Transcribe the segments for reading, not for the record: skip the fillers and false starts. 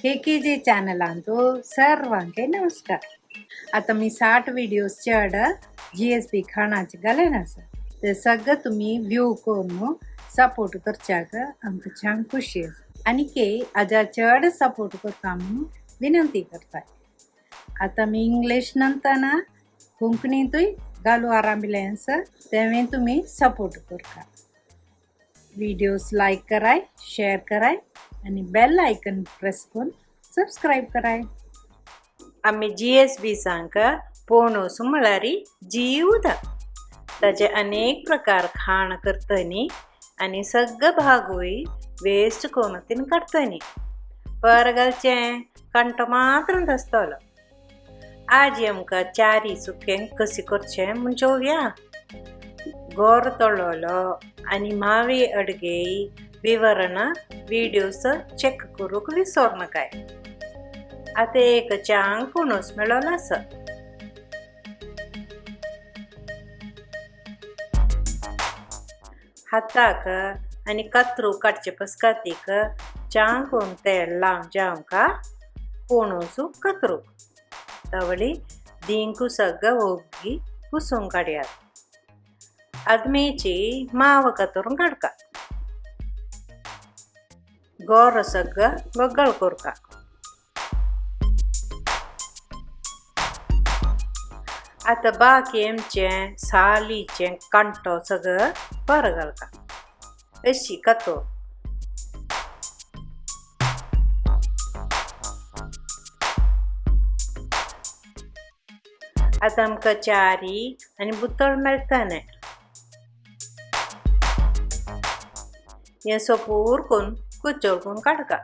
केकेजे चॅनलांतू सर्वांके नमस्कार। आता मी 60 व्हिडिओज चड जीएसबी खाणाचे घालेन आसा, ते सगळं तुम्ही व्ह्यू करून सपोर्ट करच्याक आमकां छान खुशी आसा आनी के आजा चड सपोर्ट करता म्हणून विनंती करता। आता मी इंग्लिश नंतर कोंकणीतूय घालू आरांभिलें आसा, तेवें तुमी सपोर्ट करता। व्हिडिओज लायक कराय, शेअर कराय आनी बेल आयकन प्रेस करून सबस्क्राईब कराय। आमी जीएसबी सांक पोणोस म्हळ्यार जीव उदक, ताचे अनेक प्रकार खाण करतनी आनी सगळे भागूय वेस्ट करून तीन काडटनी, पर घालचें कांटो मात्र आसतलो। आज आमकां चारी सुकें कशें करचें म्हूण चोवया। गोर तळलो आनी मावे अडगे विवरण व्हिडियोज चेक करूंक विसर नाकाय। आतां एक चांग पणस मेळोलो आसा। हाताक आनी कातरू काडचे पसकातीक चांग करून तेल लावन जावंका पणस कातरूक तावळी दिंकू सगळं ओगी पुसून काडयात। आदमेची माव कातरून काडका, गोर सगळं वगळ करका। आता बाकी आमचें सालीचें कांटो सगळं पर घालका अशी कातो। आतां आमकां चारी आनी बुतळ मेळटा न्हय, हें सोपूर करून कुचोळ करून काडका।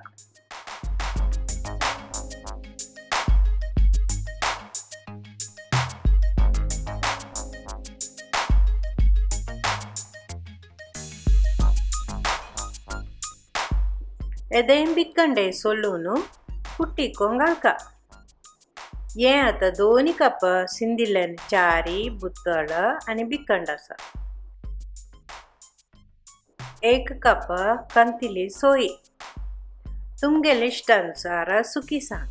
एदें बिकंडे सोलून कुट्टी करून घालका। हें आतां दोनी कप सिंदिल्ल्यान चारी बुतळ आनी बिकंड आसा। 1 कप कंतिली सोय, तुमगेले इष्टानुसार सुकी सांग,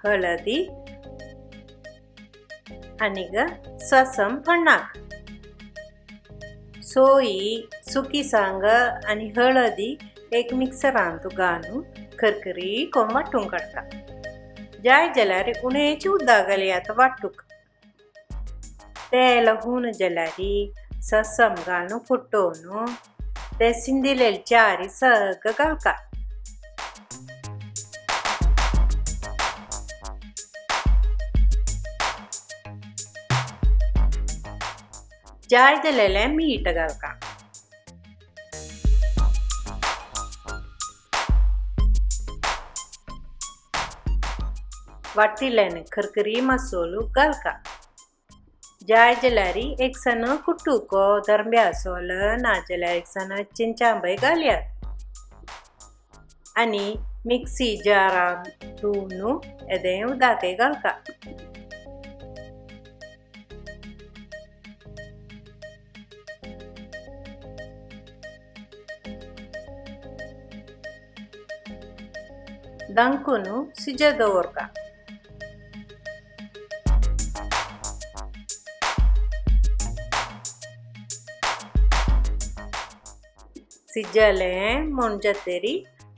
हळदी आनी ससम फण्णाक। सोयी सुकी सांग आनी हळदी एक मिक्सरांत घालून खरखरी करून वांटून काडटा। जाय जाल्यार उणेच उदक घालयात वांटूक। तेल हून जाल्यार ससम घालून फुटोवन ते सिंदिलेले चारी सगळं घालका। जाय जाल्यार मीठ घालका। वाटिल्ल्यान खरखरी मसोलो घालका। जाय जाल्यार एक सण कुटुको दरम्या सोल ना जाल्यार एक सण चिंचांबय घालयात आनी मिक्सी जारान धुवन एदें उदकय घालका। दांकून सिजत दवरका। सिजलें म्हूण जातरी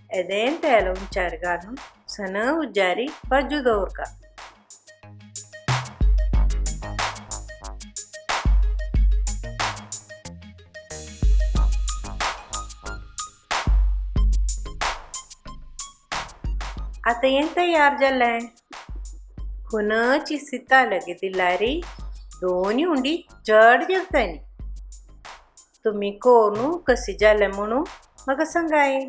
एदें तेल उंचार घालून सण उज्जारी बाजू दवरका। आतां हें तयार जालें। हुनची सिता लगे दिल्यार दोनी उंडी चड जेवतानी। तुमी करून कशी जालें म्हणून म्हाका सांगाय।